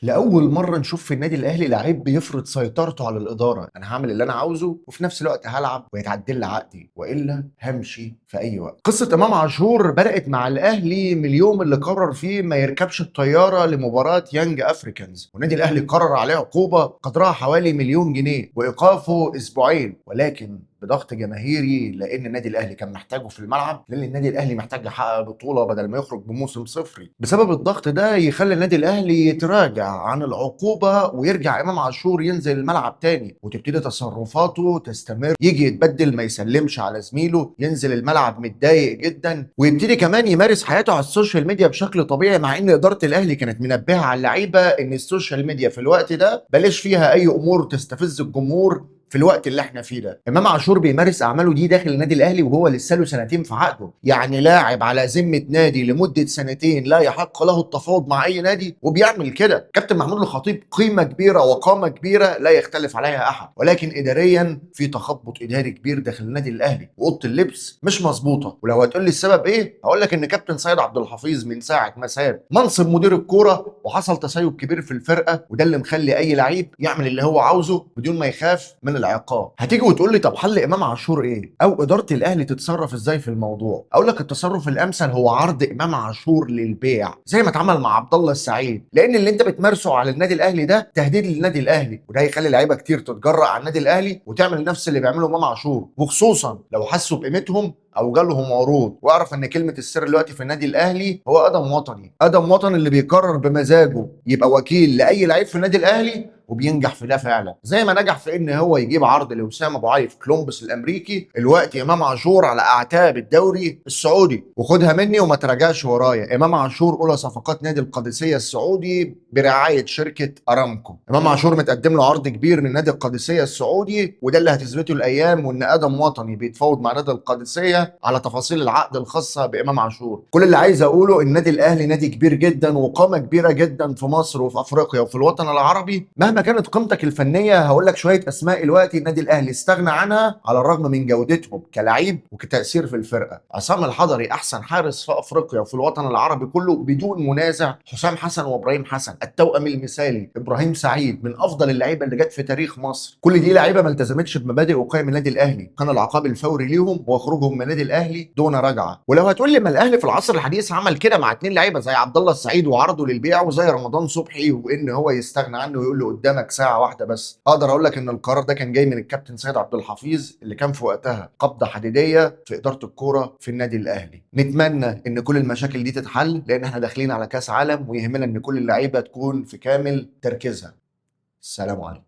لاول مرة نشوف في النادي الاهلي لعيب بيفرض سيطرته على الاداره، انا هعمل اللي انا عاوزه وفي نفس الوقت هلعب ويتعدل لي عقدي والا همشي في اي وقت. قصة امام عاشور بدات مع الاهلي من اليوم اللي قرر فيه ما يركبش الطيارة لمباراة يانج افريكانز، والنادي الاهلي قرر عليه عقوبه قدرها حوالي 1,000,000 جنيه وايقافه اسبوعين، ولكن بضغط جماهيري لان النادي الاهلي كان محتاجه في الملعب، لان النادي الاهلي محتاج يحقق بطوله بدل ما يخرج بموسم صفري. بسبب الضغط ده يخلي النادي الاهلي يتراجع عن العقوبة ويرجع امام عاشور ينزل الملعب تاني، وتبتدي تصرفاته تستمر، يجي يتبدل ما يسلمش على زميله، ينزل الملعب متضايق جدا، ويبتدي كمان يمارس حياته على ال social media بشكل طبيعي، مع ان ادارة الاهلي كانت منبهه على اللعيبة ان ال social media في الوقت ده بلاش فيها اي امور تستفز الجمهور في الوقت اللي احنا فيه ده. امام عاشور بيمارس اعماله دي داخل النادي الاهلي وهو لسه له سنتين في عقده، يعني لاعب على ذمه نادي لمدة سنتين لا يحق له التفاوض مع اي نادي وبيعمل كده. كابتن محمود الخطيب قيمة كبيرة وقامه كبيرة لا يختلف عليها احد، ولكن اداريا في تخبط اداري كبير داخل النادي الاهلي واوضه اللبس مش مظبوطة. ولو هتقول لي السبب ايه، هقول لك ان كابتن سيد عبد الحفيظ من ساعة ما ساب منصب مدير الكورة وحصل تسيب كبير في الفرقة، وده اللي مخلي اي لعيب يعمل اللي هو عاوزه بدون ما يخاف من العقاب. هتيجي وتقول لي طب حل امام عاشور ايه؟ او ادارة الاهلي تتصرف ازاي في الموضوع؟ اقول لك التصرف الامثل هو عرض امام عاشور للبيع زي ما اتعمل مع عبد الله السعيد، لان اللي انت بتمارسه على النادي الاهلي ده تهديد للنادي الاهلي، وده هيخلي لعيبة كتير تتجرأ على النادي الاهلي وتعمل نفس اللي بيعمله امام عاشور، وخصوصا لو حسوا بقيمتهم او جالهم عروض. واعرف ان كلمة السر دلوقتي في النادي الاهلي هو ادم وطني، ادم وطني اللي بيقرر بمزاجه يبقى وكيل لاي لعيب في النادي الاهلي وبينجح في ده فعلا، زي ما نجح في ان هو يجيب عرض لوسام ابو علي في كولومبوس الامريكي. الوقت امام عاشور على اعتاب الدوري السعودي، وخدها مني وما تراجعش ورايا، امام عاشور اولى صفقات نادي القادسية السعودي برعاية شركة ارامكو. امام عاشور متقدم له عرض كبير من نادي القادسية السعودي، وده اللي هتثبته الايام، وان ادم وطني بيتفاوض مع نادي القادسية على تفاصيل العقد الخاصة بامام عاشور. كل اللي عايز اقوله ان النادي الاهلي نادي كبير جدا وقامه كبيرة جدا في مصر وفي افريقيا وفي الوطن العربي. مهما كانت قيمتك الفنية، هقول لك شوية اسماء الوقت النادي الاهلي استغنى عنها على الرغم من جودتهم كلاعب وكتاثير في الفرقة. عصام الحضري احسن حارس في افريقيا وفي الوطن العربي كله بدون منازع، حسام حسن وابراهيم حسن التوأم المثالي، ابراهيم سعيد من افضل اللعيبة اللي جت في تاريخ مصر. كل دي لعيبة ما التزمتش بمبادئ وقيم النادي الاهلي، كان العقاب الفوري ليهم وخروجهم من النادي الاهلي دون رجعه. ولو هتقول لي ما الاهلي في العصر الحديث عمل كده مع 2 لعيبة زي عبد الله السعيد وعرضه للبيع، وزي رمضان صبحي وان هو يستغنى عنه ويقول له قدامك ساعة واحدة بس، اقدر اقول لك ان القرار ده كان جاي من الكابتن سيد عبد الحفيظ اللي كان في وقتها قبضه حديديه في ادارة الكورة في النادي الاهلي. نتمنى ان كل المشاكل دي تتحل، لان احنا داخلين على كاس عالم ويهمنا ان كل اللعيبة تكون في كامل تركيزها. السلام عليكم.